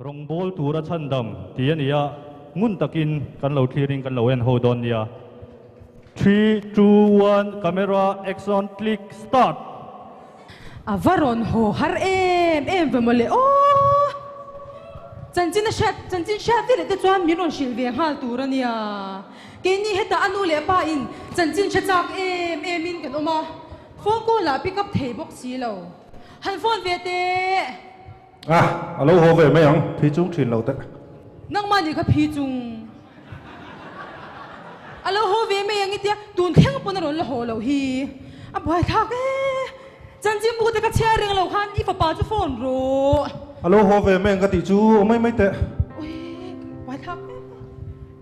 Rawngbawl tura chhandam tih a ni a, ngun takin kan lo thlirin kan lo en ho dawn nia. Three, two, one, camera action click start. A va rawn haw har em em ve mawle aw! Chanchin a hriat, chanchin hriat ve leh te chuan min rawn hrilh ve nghal tur a nia. Keini hetah a nu leh pa in chanchin hre chak em em in kan awm a, phone call ah pick up thei bawk si lo. Han phone ve teh! A, a lo haw ve mai ang, phi chung thin lo teh. Nangmah nih kha phi chung. A lo haw ve mai ang i tia, tun thleng pawn a rawn la haw loh hi. A buaithlak e. Chanchin bu te ka chhiar reng lo khan i fapa chu phone rawh. A lo haw ve mai ang ka tih chu aw mai mai teh. Ui, buaithlak e.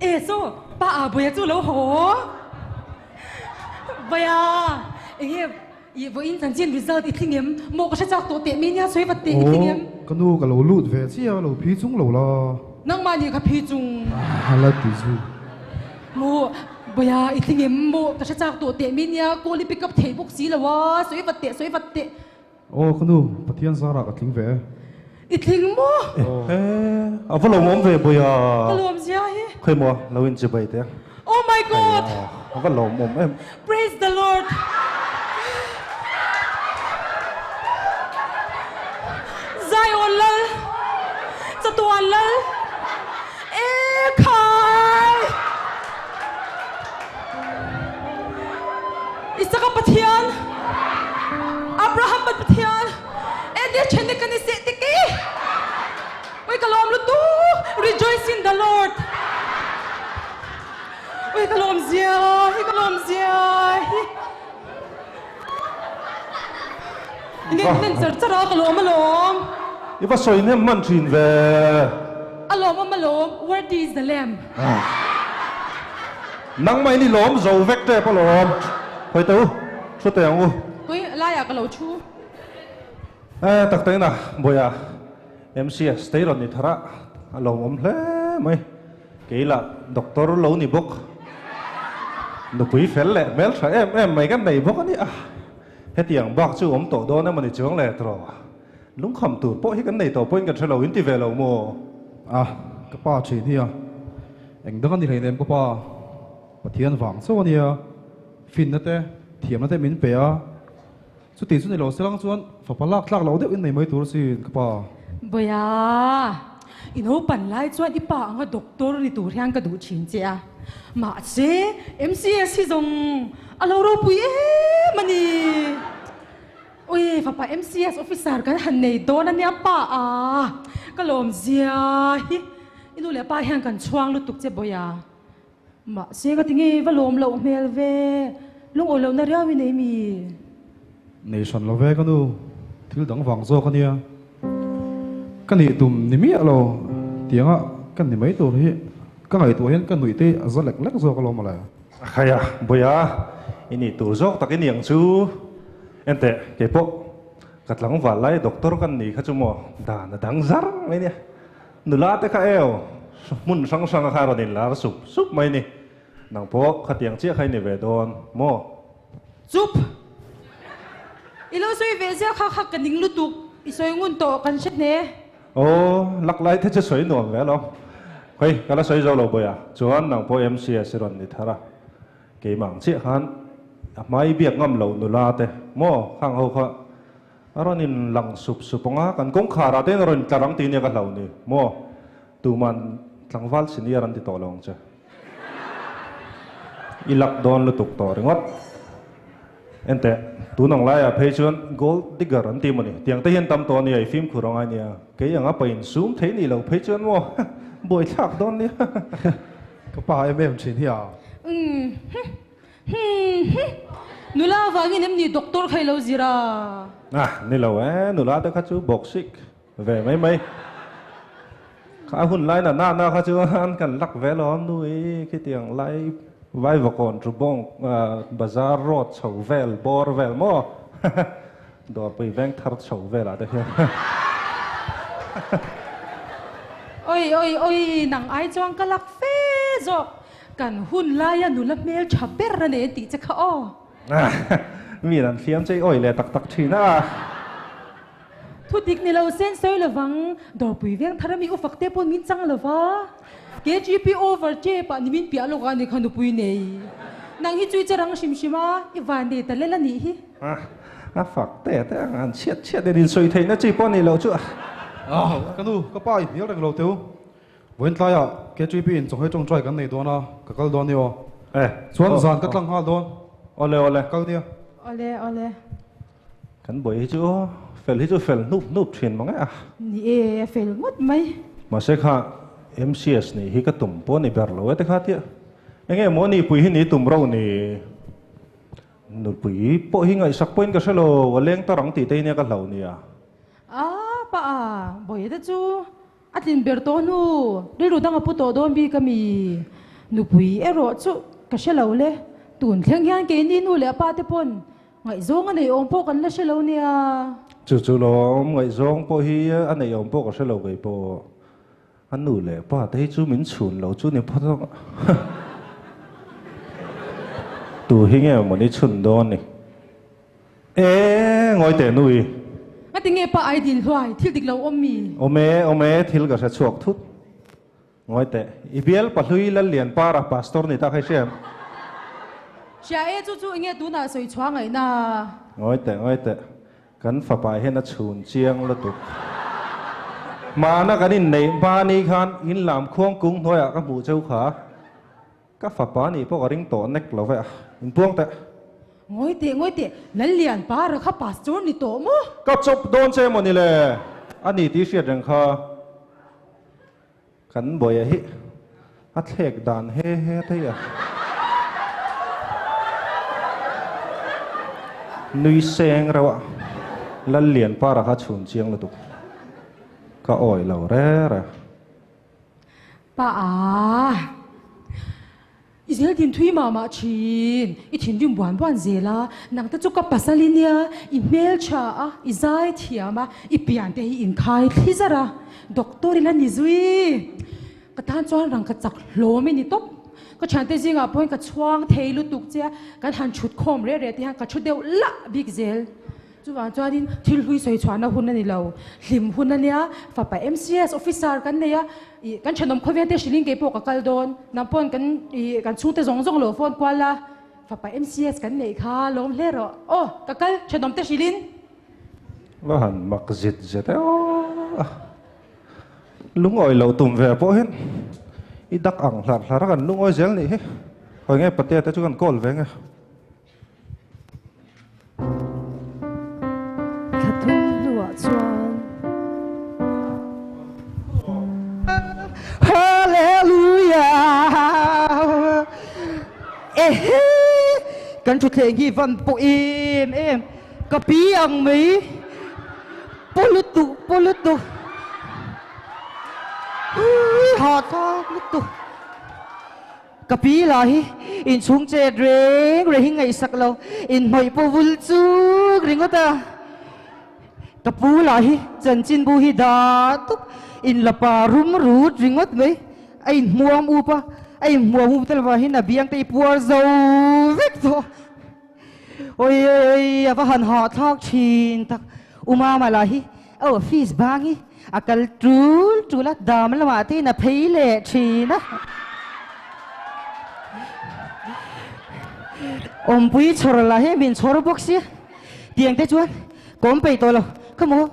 E saw, pa a buaia chu lo haw. Buaia, enge I vawiin chanchin result i tling em? Maw ka hre chak tawh teh mai nia sawi vat teh i tling em? Aw, ka nu ka lo lut ve chiah a lo phi chung lo la. Nangmah nih ka phi chung. A la ti zui. Maw Bawia i tling em? Maw ka hre chak tawh teh mai nia call i pick up thei bawk si lo a, sawi vat teh sawi vat teh. Aw ka nu, Pathian zarah ka tling ve e. I tling maw? E, a va lawmawm ve Bawia. Ka lawm zia hi. Khawi maw, lo in chibai teh ang. Oh my God! A va lawmawm em. Praise the Lord! Zion Lal, Chatuan Lal, e khai! Isaka Pathian, Abraham Pathian, e dia then ni kan i seh tik i Oi ka lawm lutuk Rejoice in the Lord Oi ka lawm zia hi ka lawm zia hi Nen nen char char a ka lawm alawm I va sawi hnem hman thin ve. A lawmawm alawm Worthy is the lamb. Nangmah in i lawm zo vek tep alawm. Hawi teh u, thu teh ang u. Hawi laiah ka lo thu. E tak tak ina Bawiha MCS te i rawn ni thar a, a lawmawm hle mai. Kei lah doctor lo ni bawk. Nupui fel leh hmel tha em em mai kan nei bawk a nia. Hetiang bak chu awm tawh dawn emaw ni chuang le tawh. Lungkham tur pawh hi kan nei tawh pawhin kan hre lo in ti ve lo maw? A, ka pa thin hi a, eng dang a ni hleinem ka pa, Pathian vang chauh a nia, finna te, thiamna te min pe a, chuti chu ni lo selang chuan fapa lak tlak lo deuh in nei mai tur asin ka pa. Bawia, i naupan lai chuan i pa anga doctor ni tur hian ka duh thin che a, mahse MCS hi zawng a lo ropui em a ni. Ui, fapa MCS officer kan han nei dawn a nia pa a, ka lawm zia hi. I nu leh pa hian kan chhuang lutuk che Bawia. Mahse ka ti nge va lawm loh hmel ve, lungawi lohna riau i nei mi? Nei hran lo ve ka nu, thil dang vang zawk a nia. Ka nih tum ni miah lo, tianga ka ni mai tur hi ka ngaihtuah hian ka nuih te a za lek lek zawk alawm mawle. A khai a, Bawia, i nih tur zawk tak i ni ang chu. Enteh, keipawh ka tlangval lai doctor kan nih kha chu maw dan a dang zar mai nia. Nula te kha eo hmun hrang hrang a kha rawn inlar sup sup mai ni. Nang pawh khatiang chiah kha i ni ve dawn maw? Chup! I lo sawi ve ziah kha kha ka ning lutuk, i sawi ngun tawh kan hre hne. Aw, lak lai te chu sawi nuam ve alawm. Khawi, ka la sawi zo lo Bawia, chuan nang pawh MCS i rawn ni thar a. Keimah ang chiah khan a hmai biak ngam lo nula te maw khang ho kha a rawn in lang sup sup ang a, kan kawngkhar ah te hian a rawn tlar ang tih nia ka hlau ni maw, tuman tlangval senior an ti tawh lo ang che. I lak dawn lutuk tawh ringawt. Enteh, tun ang laiah phei chuan gold digger an ti mawni, tiang te hian tam tawh ania, i fimkhur angai nia, kei anga pa insum thei nih loh phei chuan maw buaithlak dawn nia. Ka pa em em thin hi a. Umm hum hum Nula vangin em ni doctor kha i lo zir a? Ah ni lo e, nula te kha chu bawksik ve mai mai. Kha a hun lai na na na kha chuan kan lak ve lo nu i khitiang lai Vaivakawn Trubawng bazar road chho vel bawr vel maw Dawrpui veng thar chho velah te hian. Oi oi oi nang ai chuan ka lak fe zawk kan hun laia nula hmel tha ber a nei an tih che kha aw. Mi an fiam che i oi leh tak tak thin a. Thu dik ni lo sen sawi lovang, Dawrpui veng thar ami u fak te pawn min chang lova. KGP over tep ah ni min piah lawk a ni kha nupui nei. Nang hi chu i che rang hrim hrim a, i van nei ta lel a nih hi. A fak te te ang an chhiat chhiat in insawi theihna chi pawh ni lo chu a. Ka nu, ka pa i hnial reng lo teu. Vawiin tlaiah KGP in chawhmeh tawngtai kan nei dawn a, ka kal dawn ni aw. Chuan zan ka tlang nghal dawn. Awle awle. Kal nia. Awle awle. Kan buai hi chu fel hi chu fel hnup hnup thin mang e a. Ni e, a fel ngawt mai. Mahse kha MCS nih hi ka tum pawh ni ber lo e te kha tia. Enge maw nipui hi ni tum ro ni. Nupui pawh hi ngaihsak pawhin ka hre lo, a leng tar ang tih te hi nia ka hlau nia. A pa a, buai te chu a tlin ber tawh hnu, rilru dang a pu tawh dawn bik a mi. Nupui erawh chu ka hre lo le, tun thleng hian keini nu leh a pa te pawn Ngaihzawng a neih awm pawh kan la hre lo nia. Chu chu lawm, ngaihzawng pawh hi a neih awm pawh ka hre lo kei pawh. A nu leh pa te hi chu min chhun lo chu ni phawt ang. Tu hi nge maw ni chhun dawn ni? E, ngawi teh nui. Ngati nge pa ai dil hluai, thil dik lo awm mi? Awm e, awm e, thil ka hre chhuak thut. Ngawi teh, i bial pahlui Lallian Para pastor ni ta kha i hria em? Hria e, chu chu enge tunah sawi chhuah ngaihna? Ngawi teh, ngawi teh, kan fapa hian a chhun chiang lutuk. Hmana kan inneih hma ni khan in lam khuang kung hnuaiah ka hmuh cheu kha. Ka fapa nih pawh ka ring tawh nek lo ve a, inpuang teh. Ngawi teh, ngawi teh, Lallian Para kha pastor ni tawh maw? Ka chawp dawn che emaw ni le? A ni tih hriat reng kha. Kan buaia hi a thlek dan he he thei a. Nui seng reuh a, Lallian para kha chhun chiang lutuk. Ka awih lo re re. Pa a. I zel din thui mah mah thin, i thinrim buan buan zel a, nang te chu ka pasal i nia, i hmeltha a, i zai thiam a, i pian te hi inkhai thli zar a, doctor i la ni zui. Ka tan chuan rang ka chak hlawm i ni tawp. Ka thiante zingah pawhin ka chhuang thei lutuk che a, kan han thut khawm reh reh te hian ka thu deuh lah bik zel. Chuvang chuanin thil hlui sawi chhuahna hun a ni lo, hlim hun a nia, fapa MCS officer kan nei a, ih kan thenawm khawvel te hrilhin kei pawh ka kal dawn, nang pawn kan ih kan chhungte zawng zawng lo phone kual la, fapa MCS kan neih kha lawm hle rawh, aw ka kal thenawm te hrilhin. Va han mak zit zet e aw, lungawi lo tum ve pawh hian i dak ang hlar hlar a kan lungawi zel nih hi, khawi nge patea te chu kan call ve nge. Thla thum hnuah chuan. Hallelujah! Ehe! Kan thutthleng hi van pawh em em, ka pi ang mai. Paw lutuk, paw lutuk. Ui, hahthlak lutuk. Ka pi lah hi inchhung chet reng reng hi ngaihsak lo, inhnawih pawh vul chuk ringawt a. Ka pu lah hi chanchinbu hi dah tup, inlapa rum rut ringawt mai. A inhmuam up a, a inhmuam up tel vang hian a biang te i puar zo vek tawh. Oi oi oi, a va han hahthlak thin tak. U Mama lah hi a office bang hi a kal tul tul a, dam lamah te in a phei leh thin a. Awmpui chhawr lah hi min chhawr bawk sia, tiang te chuan ka awm peih tawh lo, ka maw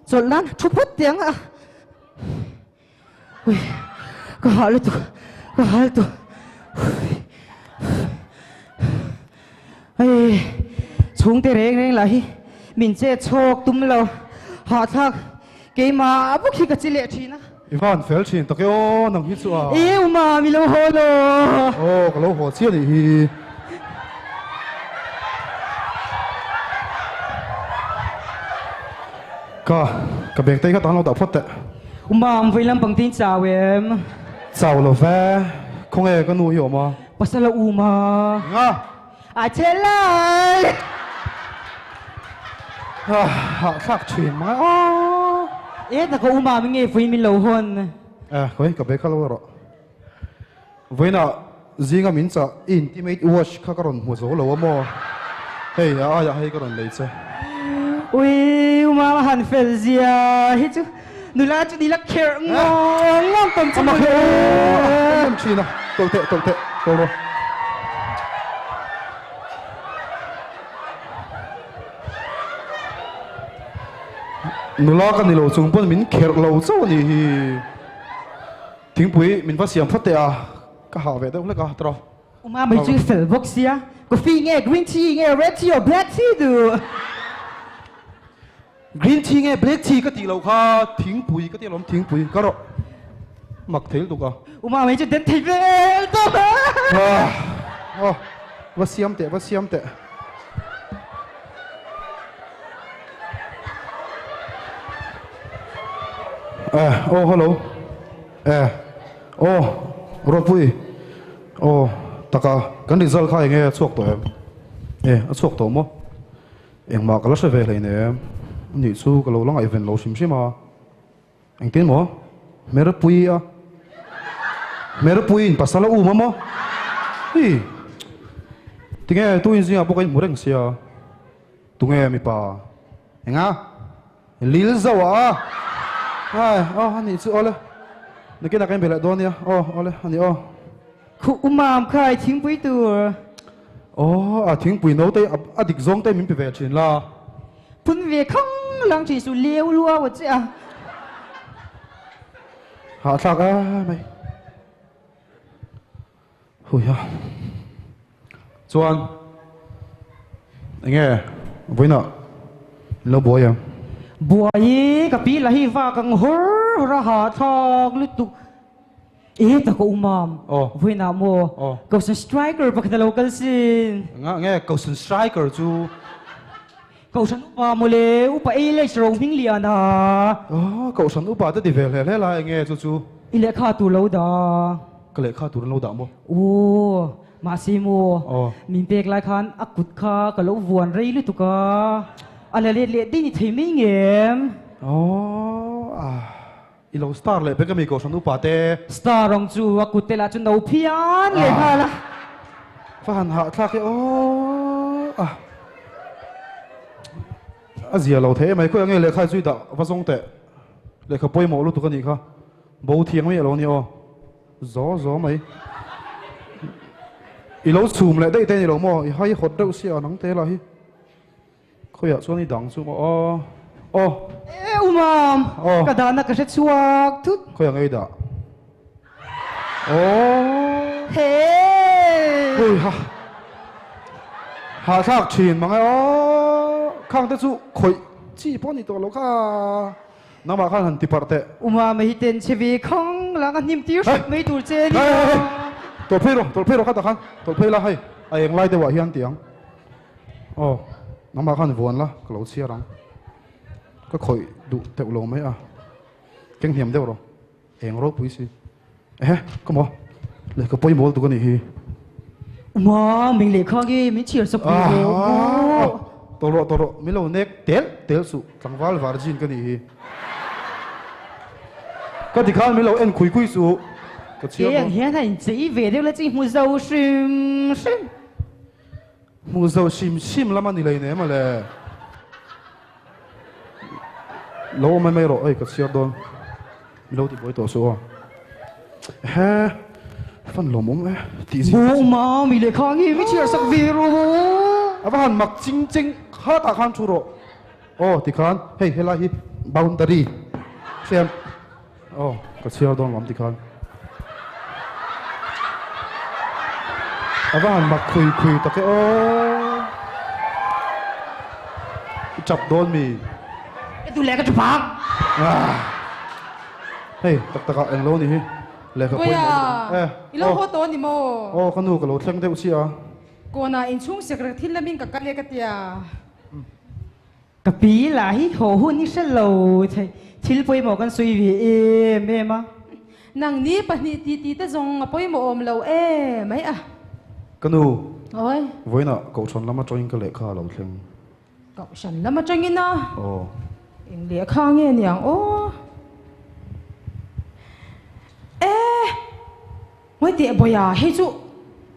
chawlh nan thu phawt tiang a. Ui, ka hah lutuk, ka hah lutuk. Hei, chhungte reng reng lah hi min chet chhawk tum lo, hahthlak keimah bawk hi ka chi leh thin a. I van fel thin tak e aw, nang hi chu a. E Uma, mi lo haw lo. Aw, ka lo haw chiah nih hi. Ka, ka bag te hi kha tan lo dah phawt teh. U Mam, vawi lampang te in chau em? Chau lo ve, khawnge ka nu hi awm a? Pasal a um a. Enga? A che lai! Ah, hahthlak thin mai aw. E, tak a U Mam nge vawi min lo hawn? Eh, khawi ka bag kha lo rawh. Vawiinah zinga min chah i intimate watch kha ka rawn hmu zo lo a maw? Hei a aiah hei ka rawn lei che. Ui! Umama han fel zia hi chu nula chu nila kherh ngawng ngawng tawm chu mawle. Em thin a, tawlh teh, tawlh teh, tawlh rawh. Nula ka ni lo chung pawn min kherh lo chauh a nih hi. Thingpui min va siam phawt teh a, ka hah ve deuh hlek a, tawh. Uma mai chu fel bawk sia, coffee nge green tea nge red tea or black tea duh? Green tea nge black tea ka tih loh kha thingpui ka ti alawm thingpui ka rawh mak thei lutuk a. Uma mai chu den thei vel tawp a. Aw va siam teh va siam teh. Eh aw hello eh aw Ruatpui aw taka kan result kha enge a chhuak tawh em? Eh a chhuak tawh maw? Engmah ka la hre ve hleinem. Anih chu ka lo la ngaihven lo hrim hrim a. Engtin maw? Hmerpui a. Hmerpuiin pasal a um a maw? Hi! Tinge tu inzingah pawh ka inhmu reng sia. Tunge mipa? Enga? Lil zauh a. Ai, aw anih chu awle. Nakinah ka inbe leh dawn nia. Aw, awle, anih aw. Khuh umam khai thingpui tur. Aw, a thingpui no te a dik zawng te min pe ve thin la. Phun ve khang lang thin su leu luau a che a. Hahthlak a mai. Hui a. Chuan enge vawiinah in lo buai em? Buai i ka pi la hi vak ang hawr hawr a hahthlak lutuk. E ta ka umam. Aw. Vawiinah maw? Aw. Kohhran striker pakhat a lo kal sin. Enga nge Kohhran striker chu? Kohhran upa mawle, upa ei leh ro hming lian a. Aw, Kohhran upa te ti ve hle hle la enge chu chu? I lehkha tur lo dah. Ka lehkha tur an lo dah maw? Aw, mahse maw? Aw. Min pek lai khan a kut kha ka lo vuan rei lutuk a, a la let leh daih ni thei mai ngem? Aw, ah. I lo star leh pek a mi Kohhran upa te. Star ang chu a kut te lah chu no phian leh nghal a. Va han hahthlak e aw a. A zia lo thei emai khawi ange lehkha i zui dah va zawng teh. Lehkha pawimawh lutuk a nih kha. Bo thiang mai a lo ni aw. Zaw zaw mai. I lo chhum leh daih te a ni lo maw? I hai hawt deuh sia nang te lah hi. Khawiah chuan i dang chu maw aw. Aw. E Umam, ka dahna ka hre chhuak thut. Khawiah ngei dah. Aw. He. Ui ha. Hahthlak thin mang e aw. Khang te chu khawih chi pawh ni tawh lo kha. Nangmah khan han ti parh teh. Umam hi ten che ve khang lang a hnim tir hrep mai tur che ni. Tawlh phei rawh, tawlh phei rawh kha tah khan. Tawlh phei la hei, a eng lai deuhah hian ti ang. Aw, nangmah khan vuan la, ka lo chhiar ang. Ka khawih duh teuh lo mai a, keng hniam deuh rawh, eng ropui si. Ehe, come on, lehkha pawimawh lutuk a nih hi. Uma, min lehkha nge min chhiar sak ve rawh. Tawh rawh, tawh rawh, min lo nek tel tel suh, tlangval virgin ka nih hi. Ka ti khan min lo en khui khui suh, ka chhiar dawn. Kei ang hian a inchei ve deuh la chi hmu zo hrim hrim. Hmuh zo hrim hrim lam a ni lei nem ale. Lo awm mai mai rawh, hei ka chhiar dawn. Mi lo ti buai tawh suh aw. Ehe, fan lawm awm e tih zing. Buh ma mi lehkha nge mi chhiar sak ve rawh. A va han mak ching ching khatah khan thu rawh. Aw tikhan hei helai hi boundary hriam. Aw, ka chhiar dawn lam tikhan. A va han mak khui khui tak e aw. I chap dawn mi. Ka duh leh ka chap ang. Hei, tak takah eng lo ni hi. Lehkha pawimawh. Puia, i lo haw tawh a ni maw? Aw, ka nu ka lo thleng deuh chiah a. Kawnah inchhung sekrek thil lamin ka kal e ka tia. Ka pi lah hi haw hun hi hre lo thei, thil pawimawh kan sawi ve em em a. Nang ni pahnih ti ti te zawng a pawimawh awm lo e mai a. Ka nu, Awi. Vawiinah Kohhran lam atangin ka lehkha a lo thleng. Kohhran lam atangin a? Aw. Eng lehkha nge niang aw? E! Ngawi teh Bawia, hei chu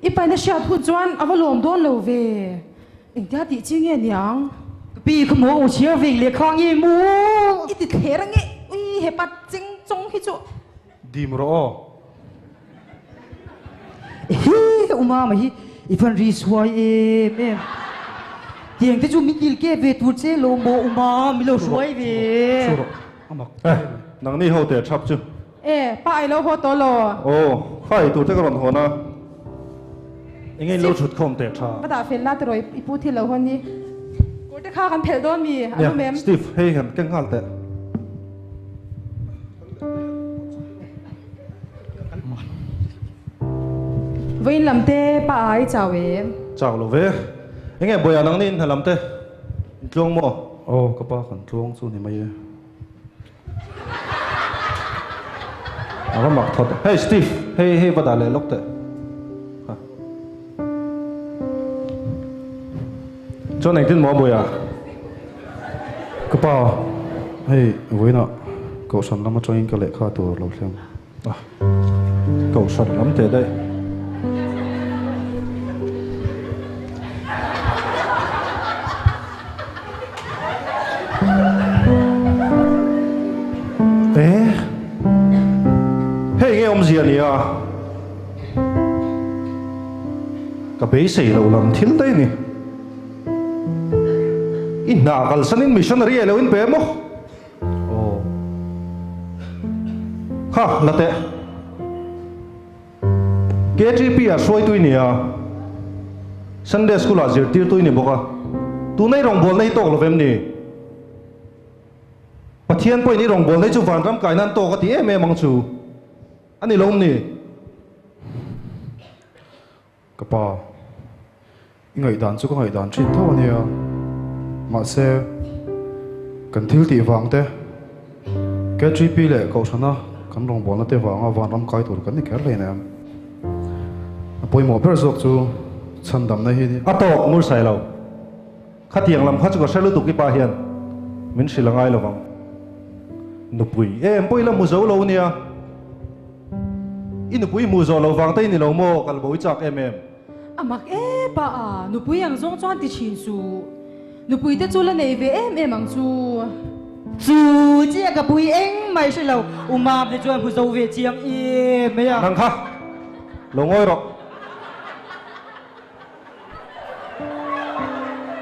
i paina hriat hun chuan a va lawm dawn lo ve. Engtia tih chi nge niang? Pi kha maw chhiar veng lehkha nge maw? I ti thler ange ui hepa cheng chawng hi chu. Dim rawh aw. Ehe u mama hi i van ri suai em em. Tiang te chu min dil ke ve tur che lo maw u mam mi lo hruai ve. Chu rawh a mak Eh nangni ho teh thap chu. E pa I lo haw tawh lo. Aw kha ei tur te ka rawn hawn a. Enge in lo thut khawm teh tha. Va dah fel la tiraw i pu thil lo hawn ni. Kawr te kha kan phelh dawn mi a lum em? Steve hei han keng nghal teh. Vawiin lam te pa ai chau em? Chau lo ve. Enge Bawiah nang ni in hna lam te in tluang maw? Aw ka pa kan tluang chu ni mai e. A va mak thawt. Hey Steve, hei hei va dah leh lawk teh. Ha. Chuan engtin maw Bawiah? Ka pa, hei vawiinah Kohhran lam atangin ka lehkha tur lo thleng. Ah, Kohhran lam teh daih. Eh, hei nge awmzia nia? Ka beisei lo lam thil daih ni. I hna kalsanin missionary e lo in pe maw? Aw. Kha, la teh. KTP ah hruaitu i ni a, Sunday School ah zirtirtu i ni bawk a, tuna i rawngbawlna hi tawk lo vem ni? Pathian pawhin i rawngbawlna hi chu vanram kai nan tawk a ti em em ang chu a ni lo em ni? Ka pa, i ngaihdan chu ka ngaihdan thin tho a nia. Mahse, kan thil tih vang te, KGP leh Kohhrana kan rawngbawlna te vanga vanram kai tur kan ni kher hle nem. A pawimawh ber zawk chu chhandamna hi a ni. A tawk ngur sai lo. Khatiang lam kha chu ka hre lutuk i pa hian min hrilh a ngai lovang. Nupui em pawh i la hmu zo lo nia. I nupui hmuh zawh loh vang te i ni lo maw kal bo i chak em em. A mak e pa a, nupui ang zawng chuan ti thin suh. Nupui te chu la nei ve em em ang chu. Chu chiah ka pui eng mai hre lo, u Mam te chuan hmu zo ve chiang em mai a. Nang kha lo ngawi rawh.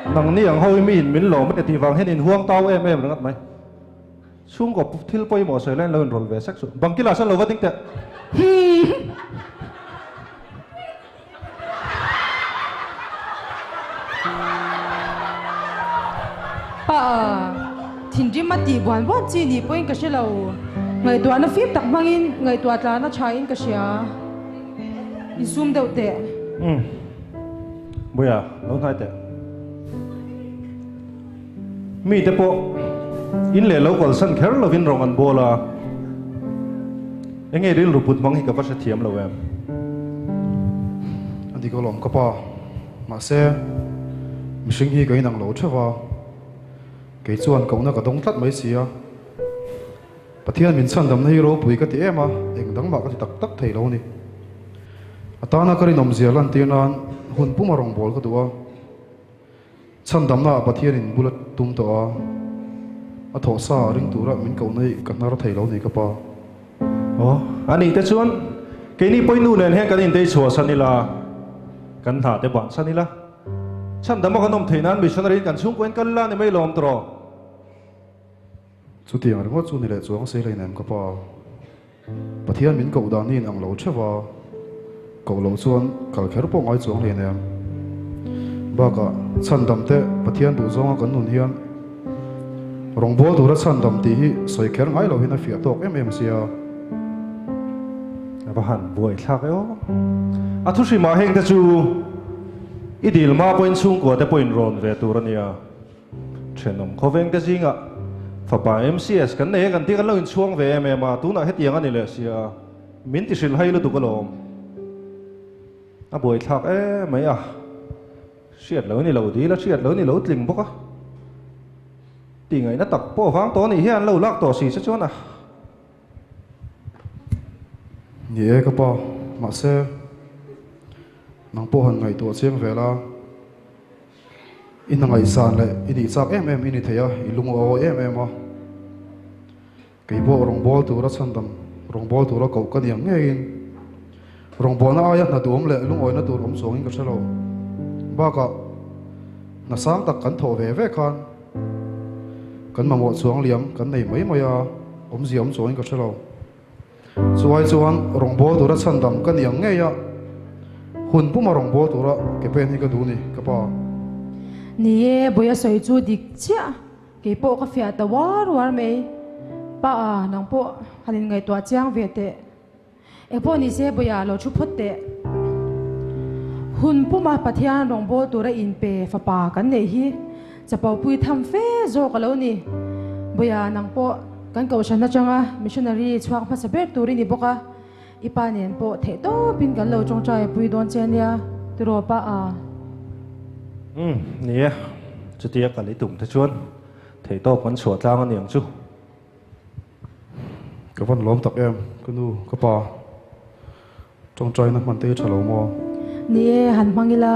Nangni ang ho i mi in min lawm e tih vang hian in huang tau em em ringawt mai. Chhungkaw thil pawimawh sawi laiin lo inrawl ve sek suh. Bangkila sawn lo va ding teh. Pa, thinrim a tih buan buan chi ni pawhin ka hre lo. Ngaihtuahna fim tak hmangin ngaihtuah tlana thain ka hria. Insum deuh teh. Umm. Buia, lo hnai teh. Mite pawh in leh lo kalsan kher lovin rawng an bawl a, enge rilru put hmang hi ka va hrethiam lo em? A dik alawm ka pa, mahse mihring hi ka inang lo theuh a, kei chuan kohna ka dawng tlat mai si a, Pathian min chhandamna hi ropui ka ti em a, eng dang mah ka ti tak tak thei lo a ni. A tana ka rinawmzia lantir nan hun puma rawngbâwl ka duh a. Chhandamna ah Pathian in bul a tum tawh a, a thawh sa ring tura min kohna hi ka hnar thei lo ni ka pa. Aw, a nih te chuan keini pawhin nu nen hian kan intei chhuah san ila, kan hna te ban san ila, chhandam a kan awm theih nan missionary in kan chhungkaw in kal ila ni mai lawm tawh. Chutiang ringawt chu ni leh chuang sei hlei nem ka pa. Pathian min koh dan hi in ang lo theuh a, koh loh chuan kal kher pawh ngai chuang hlei nem. Bakah chhandam te Pathian duh zawnga kan nun hian rawngbâwl tura chhandam tih hi sawi kher ngai lohin a fiah tawk em em sia. A va han buai thlak e aw. A thu hrimah heng te chu i dil hma pawhin chhungkua te pawhin rawn ve tur a nia. Thenawm khawveng te zingah fapa MCS kan nei a kan tih kan lo inchhuang ve em em a, tunah hetiang a ni leh sia, min ti hrilh hai lutuk alawm. A buaithlak em mai a, hriat lo ni lo dil a, hriat lo ni lo tling bawk a, tih ngaihna tak pawh vang tawh anih hian an lo lak tawh si che chuan a. Ni e ka pa, mahse nang pawh han ngaihtuah chiang ve la. I hna ngaihsan leh i nih chak em em i ni thei a, i lung a awi em em a. Kei pawh rawngbâwl tura chhandam, rawngbâwl tura koh ka ni ang ngeiin rawngbâwlna aia hna duhawm leh lungawina tur awm chuangin ka hre lo. Bakah, hna sang tak kan thawh ve ve khan kan mamawh chuang liam kan nei mai mai a, awmzia awm chuangin ka hre lo. Chuai chuan rawngbâwl tura chhandam ka ni ang ngei a, hun puma rawngbâwl tura ke pen hi ka duh ni, ka pa. Ni e, Bawiha sawi chu dik chiah. Kei pawh ka fiah ta uar uar mai. Pa a, nang pawh han inngaihtuah chiang ve teh. Eng pawh ni se Bawiha lo thu phawt teh. Hun puma Pathian rawngbâwl tura inpe fapa kan neih hi chapo pui tham fe zawk a lo ni. Bawiha nang pawh kan kohhran atanga missionary chhuak hmasa ber tur i ni bawk a, i pa nen pawh theih tawpin kan lo tawngtai pui dawn che nia, tiraw pa a. Umm, ni e, chutia kal i tum te chuan theih tawp kan chhuah tlang a ni ang chu. Ka van lawm tak em, ka nu, ka pa, tawngtaina hman te hi tha lo maw? Ni e, han hmang ila.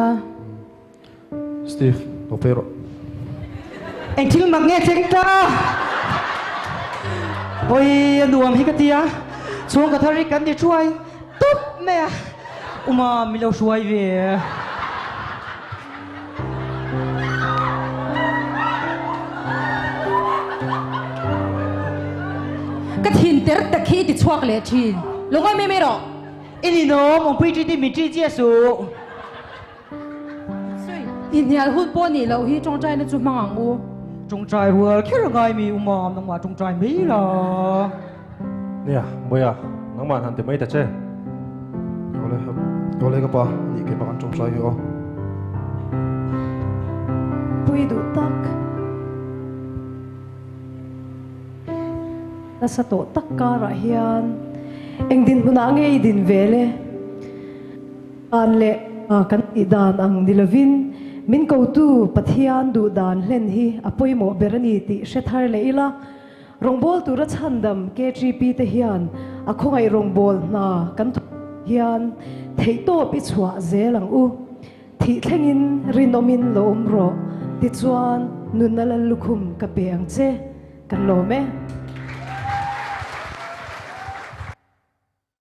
Steve, lo pe rawh. Eng thil mak nge thleng ta? Pawi a nuam hi ka ti a, chhung ka thar hi kan ni thuai tup mai a, Uma min lo hruai ve. Ka thin ter tak hi i ti chhuak leh thin. Lo ngawi mai mai rawh. I ninawm, awmpui ṭi ti min ṭi chiah suh. Inhnial hun pawh nih loh hi tawngtaina chu hmang ang u. Tawngtai rual kher a ngai mi Umam, nangmah tawngtai mai la. Nia, Bawiha, nangmah han ti mai ta che. Awle, awle ka pa, anih keimah kan tawngtai hi aw. Pui duh tak. Nasa tawh tak karah hian eng dinhmunah nge i din ve le? Dan leh kan tih dan ang ni lovin min kotu Pathian duh dan hlen hi a pawimawh ber a ni tih hre thar leh ila, rawngbâwl tura chhandam KTP te hian a khawngaih rawngbâwl hna kan thawk hian theihtawp i chhuah zel ang u. Thih thlengin rinawmin lo awm rawh, tichuan nunna Lallukhum ka pe ang che, kan lawm e.